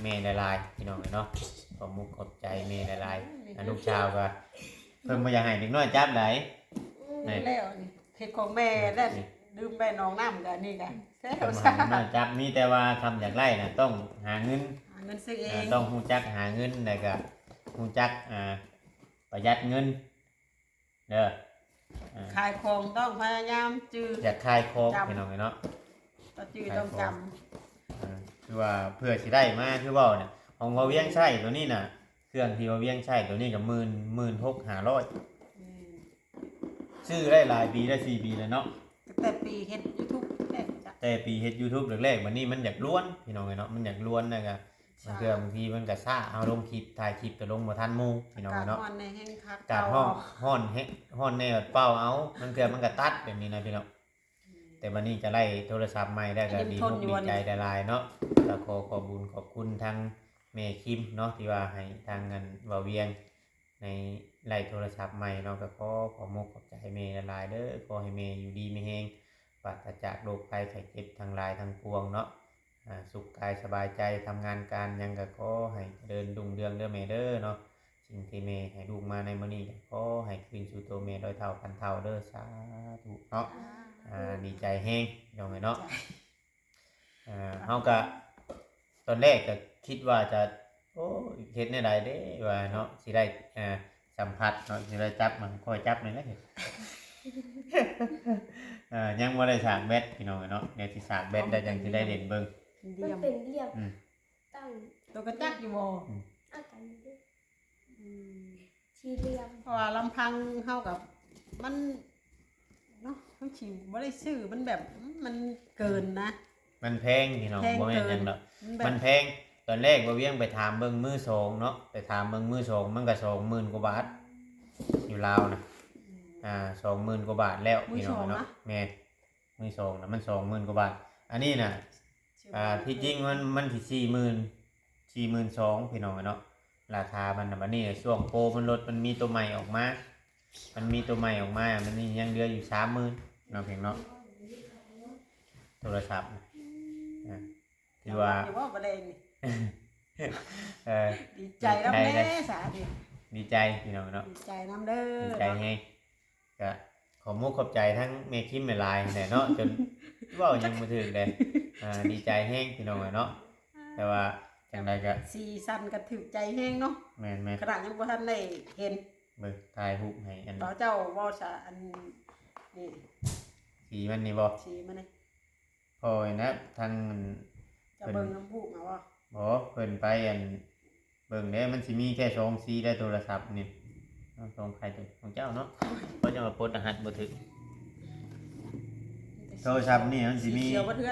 ແມ່ຫຼາຍໆ ພີ່ນ້ອງເອີຍເນາະ ຂອບມຸກຂອບໃຈແມ່ຫຼາຍໆ ອືມ ອ່າ ລູກສາວກໍເພິ່ນບໍ່ຢາກໃຫ້ເດັກນ້ອຍຈັບໃດ ອືມ ນີ້ ແລ້ວນີ້ເຮັດຂອງແມ່ແລ້ວ ນີ້ ດື່ມໄປໜອງນ້ຳກໍນີ້ກໍແຊວ ເພິ່ນບໍ່ໃຫ້ເດັກນ້ອຍຈັບ ມີແຕ່ວ່າຄຳຢາກໄດ້ນະ ຕ້ອງຫາເງິນ ຫາເງິນຊື້ເອງ ເອີ ຕ້ອງຮູ້ຈັກຫາເງິນ ແລ້ວກໍຮູ້ຈັກ ອ່າ ປະຢັດເງິນ ເດີ ອ່າ ຂາຍຂອງຕ້ອງພະຍາຍາມຈື່ ຢາກຂາຍຂອງ ຈຳ ພີ່ນ້ອງເອີຍເນາະ ຕ້ອງຈື່ ຂາຍຂອງ ຕ້ອງຈຳ ອ່າ ຄືວ່າເພື່ອຊິໄດ້ມາ ຄືເວົ້ານະ ຂອງບ່າວວຽງໃຊ້ໂຕນີ້ນະ ເຄື່ອງທີ່ບ່າວວຽງໃຊ້ໂຕນີ້ກໍໝື່ນ ໝື່ນຫົກຫ້າຮ້ອຍ ແມ່ນ ຊື້ໄດ້ຫຼາຍປີແລ້ວ ສີ່ປີແລ້ວເນາະ ຕັ້ງແຕ່ປີເຮັດຢູທູບແລກ ແຕ່ປີເຮັດຢູທູບແລກໆ ບັດນີ້ມັນຢາກລວນ ພີ່ນ້ອງເອີຍເນາະ ມັນຢາກລວນ ແລ້ວກໍ ບາງເທື່ອບາງທີມັນກໍຊ້າ ເຮົາລົງຄລິບ ຖ່າຍຄລິບກໍລົງບໍ່ທັນໝູ່ ພີ່ນ້ອງເນາະ ອາກາດຮ້ອນແດ່ແຮງຄັກ ອາກາດຮ້ອນ ເປົ່າ ຮ້ອນແຮງ ຮ້ອນແດ່ເປົ່າເອົາ ບາງເທື່ອມັນກໍຕັດແບບນີ້ນະພີ່ນ້ອງ ອືມ ແຕ່ບັດນີ້ກໍໄດ້ໂທລະສັບໃໝ່ແລ້ວ ກໍດີມຸກດີໃຈຫຼາຍໆເນາະ ກໍຂໍຂອບບຸນຂອບຄຸນທາງແມ່ຄິມເນາະ ທີ່ວ່າໃຫ້ທາງອັນບ່າວວຽງ ໃນໄດ້ໂທລະສັບໃໝ່ເນາະ ກໍຂໍຂອບມຸກຂອບໃຈແມ່ຫຼາຍໆເດີ ຂໍໃຫ້ແມ່ຢູ່ດີມີແຮງ ປາສະຈາກໂລກໄພໄຂ້ເຈັບທັງຫຼາຍທັງປວງເນາະ ອ່າ ສຸກກາຍສະບາຍໃຈ ທຳງານການຫຍັງກໍຂໍໃຫ້ຈະເລີນຮຸ່ງເຮືອງເດີແມ່ເດີເນາະ ສິ່ງທີ່ແມ່ໃຫ້ລູກມາໃນມື້ນີ້ກໍຂໍໃຫ້ຄືນສູ່ໂຕແມ່ຮ້ອຍເທົ່າພັນເທົ່າເດີ ສາທຸເນາະ ອ່າ ດີໃຈແຮງ ພີ່ນ້ອງເອີຍເນາະ ອ່າ ເຮົາກະ ຕອນແລກກະຄິດວ່າຈະ ໂອ້ ເຮັດແນວໃດເດ້ວ່າເນາະ ຊິໄດ້ ອ່າ ສຳຜັດເນາະ ຊິໄດ້ຈັບ ມັນຄ່ອຍຈັບນີ້ແຫຼະ ອ່າ ຍັງບໍ່ໄດ້ສາກແບັດ ພີ່ນ້ອງເອີຍເນາະ ດຽວຊິສາກແບັດແລ້ວຈັ່ງຊິໄດ້ເຫຼັ້ນເບິ່ງ ມັນເປັນຫຼ່ຽມ ອືມ ຕັ້ງ ໂຕກະຈັກຢູ່ບໍ່? ອືມ ອາການຢູ່ເດ້ ອືມ ສີ່ຫຼ່ຽມ ເພາະວ່າລຳພັງເຮົາກໍ ມັນ ເນາະ ເຮົາຊິບໍ່ໄດ້ຊື້ ມັນແບບ ມັນເກີນນະ ມັນແພງພີ່ນ້ອງ ແພງ ບໍ່ແມ່ນຫຍັງດອກ ເກີນ ມັນແບບ ມັນແພງ ຕອນແລກບ່າວວຽງໄປຖາມເບິ່ງມືສອງເນາະ ໄປຖາມເບິ່ງມືສອງ ມັນກໍສອງໝື່ນກວ່າບາດ ຢູ່ລາວນະ ອືມ ອ່າ ສອງໝື່ນກວ່າບາດແລ້ວ ມືສອງ ພີ່ນ້ອງເນາະ ນະ ແມ່ນ ມືສອງນະ ມັນສອງໝື່ນກວ່າບາດ ອັນນີ້ນະ ອ່າ ທີ່ຈິງມັນ ມັນຊິສີ່ໝື່ນ ສີ່ໝື່ນສອງ ພີ່ນ້ອງເອີຍເນາະ ລາຄາມັນນະ ບັດນີ້ຊ່ວງໂປຣມັນລົດ ມັນມີໂຕໃໝ່ອອກມາ ມັນມີໂຕໃໝ່ອອກມາ ມັນຍັງເຫຼືອຢູ່ສາມໝື່ນເນາະ ເພງເນາະ ໂທລະສັບນະ ອ່າ ຖືວ່າ ຢູ່ບໍ່ ບໍ່ໄດ້ນີ້ ເອີ ດີໃຈນຳແດ່ ດີໃຈນຳ ສາທຸ ດີໃຈ ພີ່ນ້ອງເນາະ ດີໃຈນຳເດີ ດີໃຈແຮງ ກະຂອບມຸກຂອບໃຈທັງແມ່ຄິມຫຼາຍໆແຫຼະເນາະ ຈົນເວົ້າຫຍັງບໍ່ຖືກເດ້ ອ່າ ດີໃຈແຮງພີ່ນ້ອງເອີຍເນາະ ແຕ່ວ່າຈັ່ງໃດກະ ສີສັນກະຖືກໃຈແຮງເນາະ ແມ່ນໆ ຂະໜາດຍັງບໍ່ທັນໄດ້ເຫັນ ເບິ່ງຖ່າຍຮູບໃຫ້ອັນ ເຈົ້າເວົ້າຊະ ອັນນີ້ ສີມັນນີ້ບໍ່ ສີມັນນີ້ ພໍນະ ທາງ ເຈົ້າເບິ່ງນຳຮູບມາບໍ່? ບໍ່ ເພິ່ນໄປອັນ ເບິ່ງເດ້ ມັນຊິມີແຄ່ສອງສີໃນໂທລະສັບນີ້ ເອົາ ຂອງໃຜຕົວ ຂອງເຈົ້າເນາະ ເພາະເຈົ້າກໍປົດລະຫັດບໍ່ຖືກ ໂທລະສັບນີ້ມັນຊິມີ ສີຂຽວບໍ່ເທື່ອ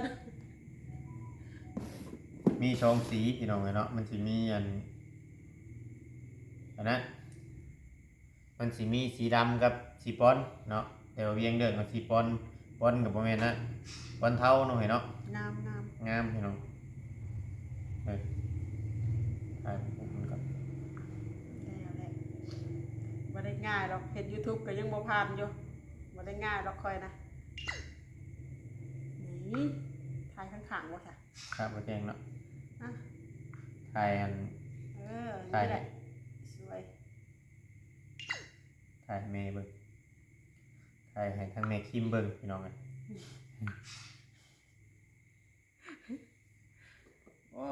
ມີສອງສີພີ່ນ້ອງເອີຍເນາະ ມັນຊິມີອັນ ອັນນັ້ນ ມັນຊິມີສີດຳກັບສີປອນເນາະ ແຕ່ວ່າວຽງເດີນເອົາສີປອນ ປອນກໍບໍ່ແມ່ນນະ ປອນເທົາເນາະ ເອີຍເນາະ ງາມໆ ງາມພີ່ນ້ອງ ເອີ ຖ່າຍຮູບມັນກ່ອນ ແລ້ວແຫຼະ ບໍ່ໄດ້ງ່າຍດອກ ເຮັດຢູທູບກໍຍັງບໍ່ຜ່ານຢູ່ ບໍ່ໄດ້ງ່າຍດອກຂ້ອຍນະ ນີ້ ຖ່າຍຂ້າງໆບໍ່ຊະ ຄາບບໍ່ແຈ້ງເນາະ ອ່ະ ຖ່າຍອັນ ເອີ ຖ່າຍ ນີ້ແຫຼະ ສວຍ ຖ່າຍໃຫ້ແມ່ເບິ່ງ ຖ່າຍໃຫ້ທັງແມ່ຄິມເບິ່ງ ພີ່ນ້ອງເອີຍ ໂອ້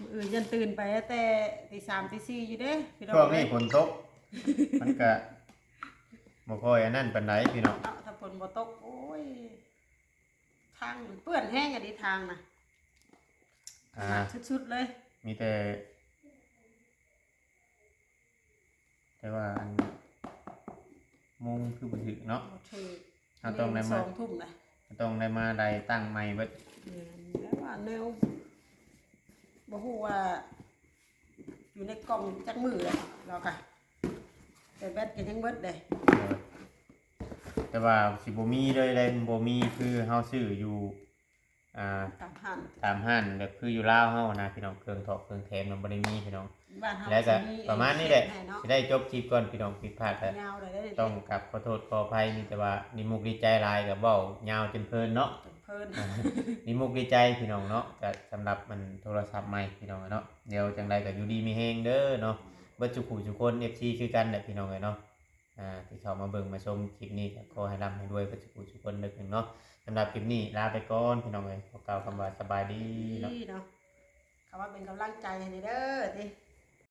ມື້ອື່ນຢ້ານຕື່ນໄປແຕ່ຕີສາມຕີສີ່ຢູ່ເດ້ພີ່ນ້ອງ ຊ່ວງນີ້ ເອີຍ ຝົນຕົກ ມັນກະບໍ່ຄ່ອຍອັນນັ້ນປານໃດພີ່ນ້ອງ ເນາະ ຖ້າຝົນບໍ່ຕົກ ໂອ້ຍ ທາງເປື້ອນແຮງອະດີທາງນະ ອ່າ ໜັກສຸດໆເລີຍ ມີແຕ່ ແຕ່ວ່າອັນ ໂມງຄືບໍ່ຖືກເນາະ ບໍ່ຖືກ ເຮົາຕ້ອງໄດ້ມາ ສອງທຸ່ມນະ ເຮົາຕ້ອງໄດ້ມາໄດ້ຕັ້ງໃໝ່ເບິດ ແມ່ນ ແຕ່ວ່າແນວ ບໍ່ຮູ້ວ່າຢູ່ໃນກ່ອງຈັກມື້ແລ້ວ ລາວກະ ແຕ່ແບັດກໍຍັງເບິດເດ້ ເອີ ແຕ່ວ່າຊິບໍ່ມີເລີຍ ໄດ້ບໍ່ມີຄືເຮົາຊື້ຢູ່ ອ່າ ຕາມຮ້ານ ຕາມຮ້ານແບບຄືຢູ່ລາວເຮົານະພີ່ນ້ອງ ເຄື່ອງຖອກເຄື່ອງແຖມນະບໍ່ໄດ້ມີພີ່ນ້ອງ ບ້ານເຮົາ ແລ້ວກໍ ຊິມີ ປະມານນີ້ແຫຼະ ໃຫ້ເນາະ ຊິໄດ້ຈົບຄລິບກ່ອນພີ່ນ້ອງ ຜິດພາດກໍ ຍາວເລີຍເດ້ ຕ້ອງກັບຂໍໂທດຂໍອະໄພ ມີແຕ່ວ່າດີມຸກດີໃຈຫຼາຍ ກໍເວົ້າຍາວຈົນເພີນເນາະ ເພີນ ດີມຸກດີໃຈພີ່ນ້ອງເນາະ ກໍສຳລັບມັນໂທລະສັບໃໝ່ພີ່ນ້ອງເນາະ ດຽວຈັ່ງໃດກໍຢູ່ດີມີແຮງເດີເນາະ ເບິດສູ່ຜູ້ສູ່ຄົນ ເອັຟຊີ ຄືກັນແຫຼະພີ່ນ້ອງເອີຍເນາະ ອ່າ ທີ່ເຂົ້າມາເບິ່ງມາຊົມຄລິບນີ້ ກໍຂໍໃຫ້ລ່ຳໃຫ້ລວຍເບິດສູ່ຜູ້ສູ່ຄົນເດີເນາະ ສຳລັບຄລິບນີ້ລາໄປກ່ອນພີ່ນ້ອງເອີຍ ຂໍກ່າວຄຳວ່າສະບາຍດີເນາະ ດີເນາະ ຄຳວ່າເປັນກຳລັງໃຈໃຫ້ແດ່ເດີຕິ